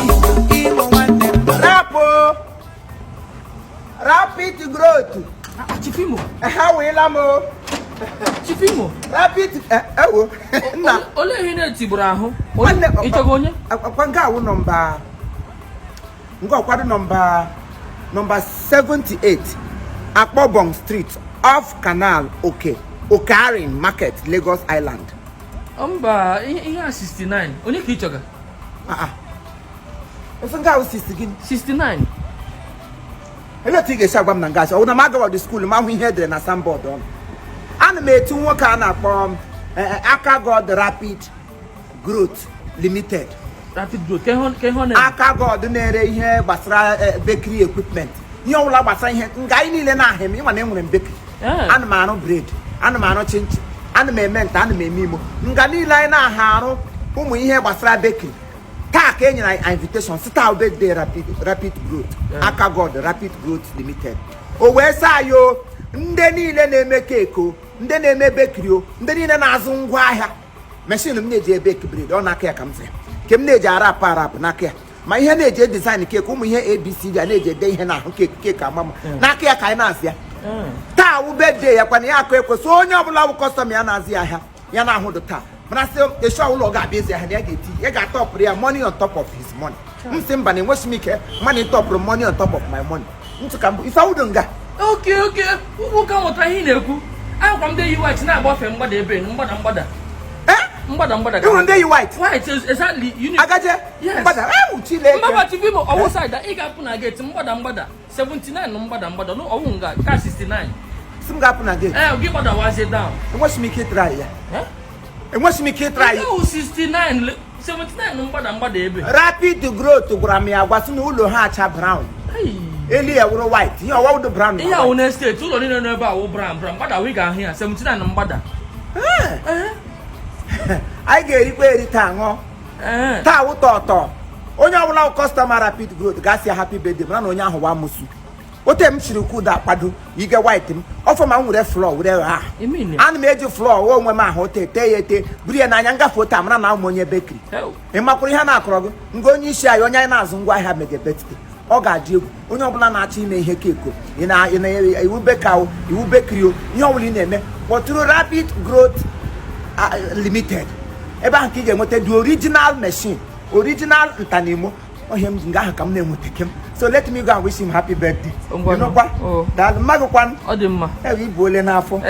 Imo nwanne m. Rapo Rapid Growth. Chief Imo. Ha weela m o. Chief Imo. Rapid, ewo nna. Olee ihe na-etigburu ahụ? Nwanne. Ịchọgo onye? Akwa nke awụ nọmba nke ọkwado nọmba 78 Akpobong Street, off Canal Oke Okarin Market, Lagos Island. Mba, ihe a 69. Onye ka ị chọga? Ah ah, ofe nke ahụ 60 gịnị? 69. Elee otu ị ga-esi agwa m na ngasị ọ bụ na m agawa dị school ma hụ ihe edere na signboard ọnụ? Ana m etu nwoke a na-akpọ Aka God Rapid Growth Limited. Rapid Growth. Ka ihe ọ na-eme? Aka God na-ere ihe gbasara bakery equipment, ihe ọbụla gbasara ihe nga anyị niile na-ahịa m. Ịma na enwere m bakery. Ana m arụ bread, ana m arụ chinchin, ana m eme nta, ana m eme imo. Nga niile anyị na-aha arụ ụmụ ihe gbasara bakery. Taa ka e nyere anyị invitation si taa birthday Rapid Growth. Aka God Rapid Growth Limited o wee saa anyị o, ndị niile na-eme cake o, ndị na-eme bakery o, ndị niile na-azụ ngwa ahịa. Machine m na-eji e-bake bread, ọ n'aka ya ka m zụ ya. Nke m na-eji arapụ arapụ, n'aka ya. Ma ihe na-eji design cake, ụmụ ihe ABCD a na-eji ede ihe n'ahụ cake, cake ama m, n'aka ya ka anyị na-azụ ya. Taa wụ birthday ya kwana ya akụ ekwesị onye ọbụla bụ customer ya na-azụ ya ahịa ya na-ahụ dị taa. Mana sị esi ọbụla ọ ga-abịa ezi ahịa na ya ga-eti ya ga-atọpụrụ ya money on top of his money. M sị mba, na enweghị m ike money tọpụrụ money on top of my money. Ntụ ka mbụ ife awụdo nga. Oke ụka nwetara ihe ị na-ekwu. Ahụkwa m ndị yi white na-agbafe mgbada ebe mgbada mgbada. Eh? Mgbada mgbada. Ịhụrụ ndị yi white? White, exactly. Uniform. Agaje? Yes. Mgbada ewu Chileke. Mbaba, Chief Imo, ọwụ side ị ga-apụ na gate mgbada mgbada 79 mgbada mgbada no ọwụ nga ka 69. Si m ga-apụ na gate? Ee, gị gbadawazie down. Enweghị m ike ịtry ya. Eh? Enweghị m ike ịtry. Nke wụ 69 79 mgbada mgbada ebe. Rapid Growth gwara m ya gwa sị na ụlọ ha acha brown. Hey. Elu ya wụrụ white, ihe ọwa wụdo brown na Ihe awụ white. na estate, ụlọ niile nọ ebe a wụ brown brown. Mgbada wụ ị ga-ahụ ya 79 mgbada. Eh. Anyị ga-erikwa eri taa, ṅụọ. Taa wụ tọtọ. Onye ọbụla wụ customer Rapid Growth ga-asị ya happy birthday. Mara na onye ahụ wa amụsụ ote m chiri kwuda akwado ige white m ọfọ ma m were flour were ha. Ime ya. Ana m eji flour wee onwe m ahụ ote tee ya ete buru ya n'anya ngafe ote amara na ụmụ onye bakery. Hell. Ị makwuru ihe a na-akọrọ gị nga onye isi anyị, onye anyị na-azụ ngwa ahịa mege birthday, ọ ga-adị egwu. Onye ọbụla na-achọ ime ihe cake, ị na ị na iwu baker o, iwu bakery o, ihe ọbụla ị na-eme, kpọtụrụ Rapid Growth Limited. Ebe ahụ ka ị ga-enweta the original machine, original ntanimo ọhịa m nga ahụ ka m na-enweta kem. So let me go and wish him happy birthday. Ngwanụ. Ịnụkwa? Oh. Daalụ mmadụ kwanụ. Ọ dị mma. Ewe ibu ole n'afọ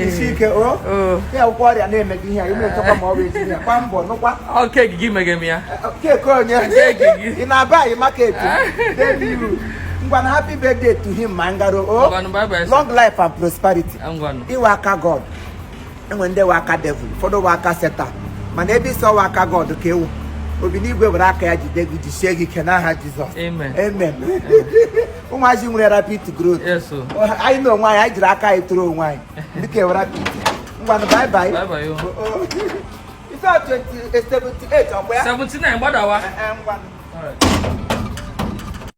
isi ike o. Oh. Ya akwụkwọ ọrịa na-eme gị ihe a ime nchekwa ma ọ bụ ezi ya kwa mbọ nụkwa. Ọ cake gị mege m ya. Cake onye? Cake gị. Ị na-aba anyị market. Ngwa na happy birthday to him ma ngaro o. Ngwanụ, bye bye, sir. Long life and prosperity. Ngwanụ. Iwe aka God, enwe ndị we aka devil, ụfọdụ we aka Satan, mana ebe isi ọwa aka God ka ewu obi n'igwe were aka ya jide gị, jisie gị ike n'aha Jizọs. Amen. Amen. Ụmụazị nwere rapid growth. Yes o. Anyị na onwe anyị, anyị jiri aka anyị tụrụ onwe anyị dịka ewe rapid. Ngwanụ, bye bye. Bye bye o. Ife a 20 78 ọkwa ya? 79 gbadawa. Eh, ngwanụ. Alright.